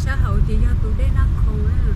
Dab hauv ces yog tus dej Nab Khoo na.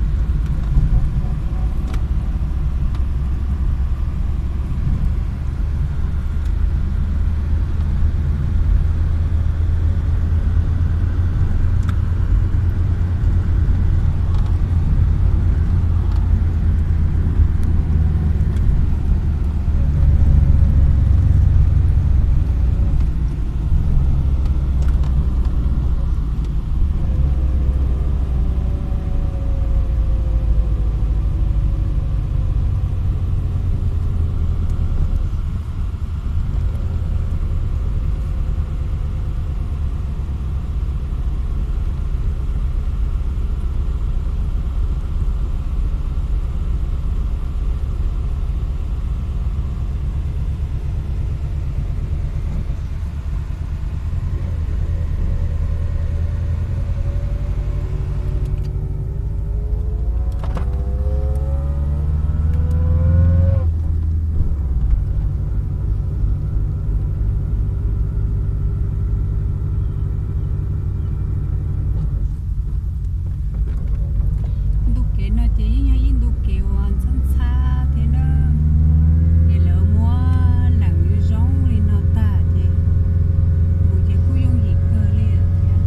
Ntu kev no ces yeej yog ib ntu kev uas ntxhab ntxhab thiab na, ces lawv muab leem zoo li no tag ces mus ces kuj yooj yim kawg li thiab.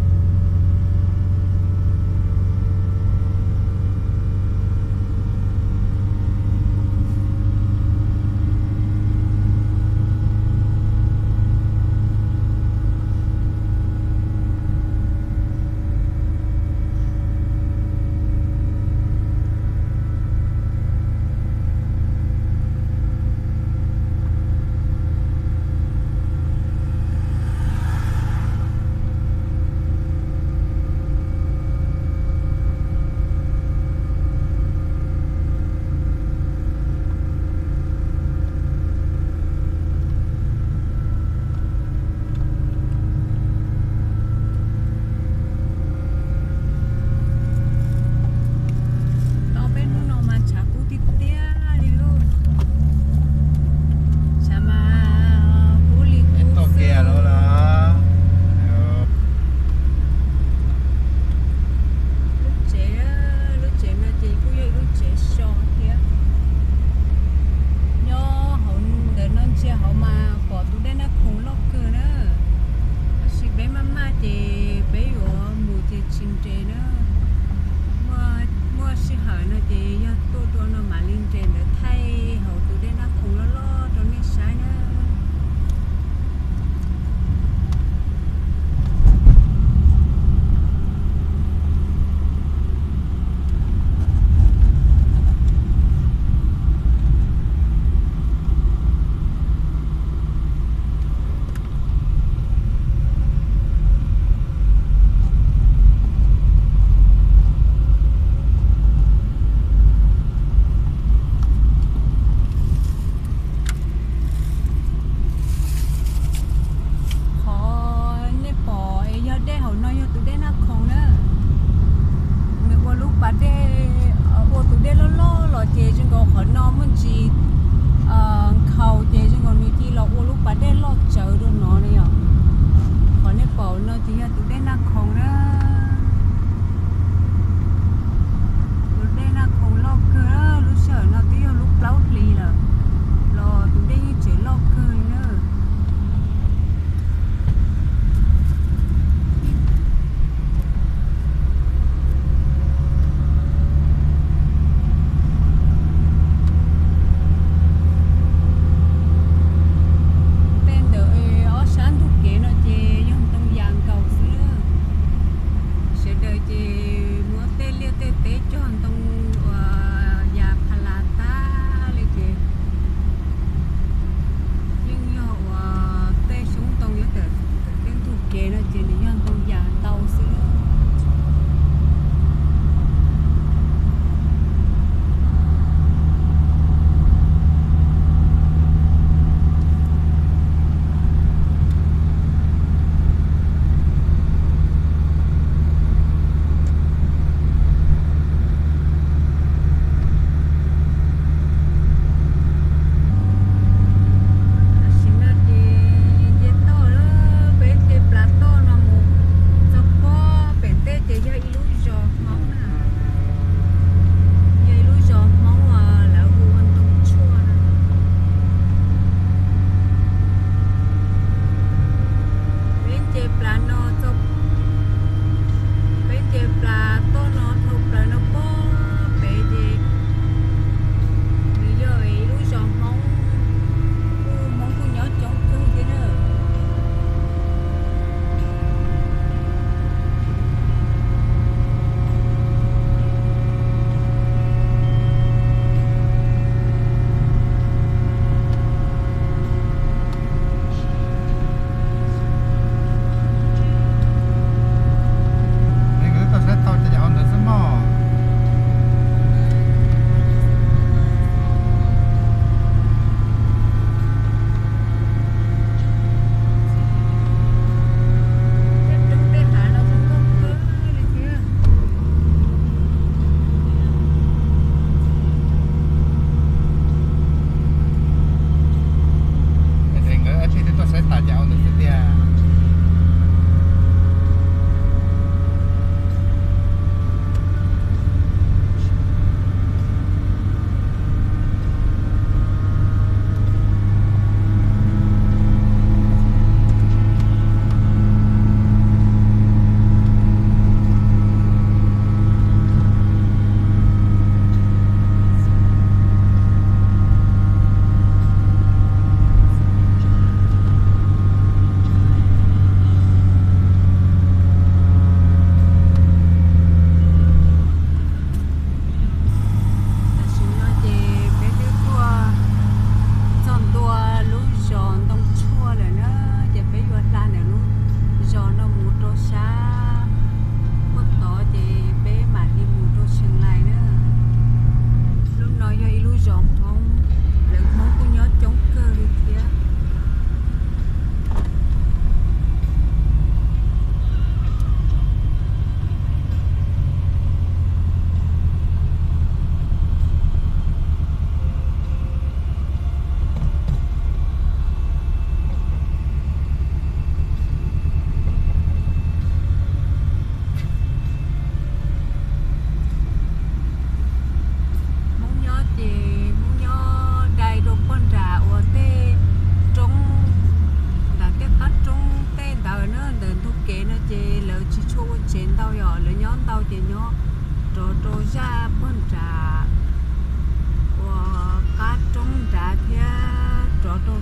rau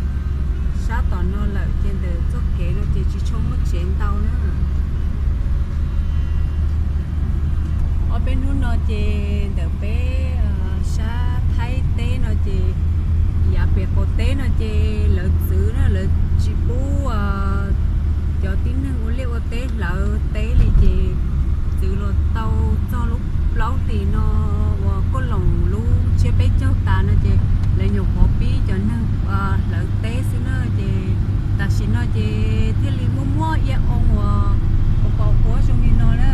sab tom no lawm ces ntawm txoj kev no ces tsis tshua muaj tsev ntau na. Ob peb hnub no ces ntawm peb sab Thaib teb no ces yav pem qaum teb no ces lawv txwv na, lawv tsis pub cov tib neeg ua liaj ua teb hlawv teb li ces txwv los tau txog lub plaub hlis no uas Koj Loos lub tsiab peb caug tas no ces lawv nyuam qhuav pib cov neeg hlawv teb xwb na ces tam sim no ces thiaj li muaj muaj ia oo uas pos pos huab zoo li no na.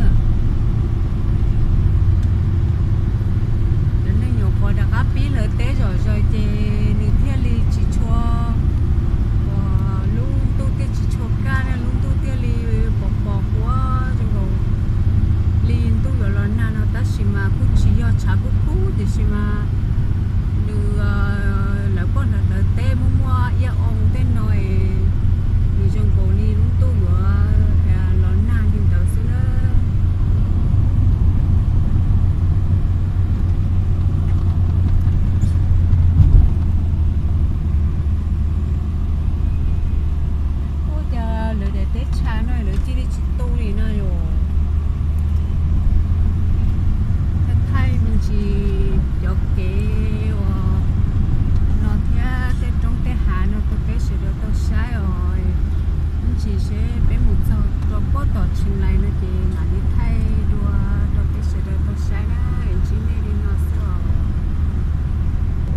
Cov neeg nyuam qhuav rov qab pib hlawv teb zom zaws ces nws thiaj li tsis tshua, uas lub ntuj thiaj tsis tshua kaj na, lub ntuj thiaj li pos pos huab zoo nkaus li ntuj yuav los nag no tab sis mas kuj tsis yog, tshav kub kub tiam sis mas nws, lawv poj hlawv hlawv teb muaj muaj ia oo tej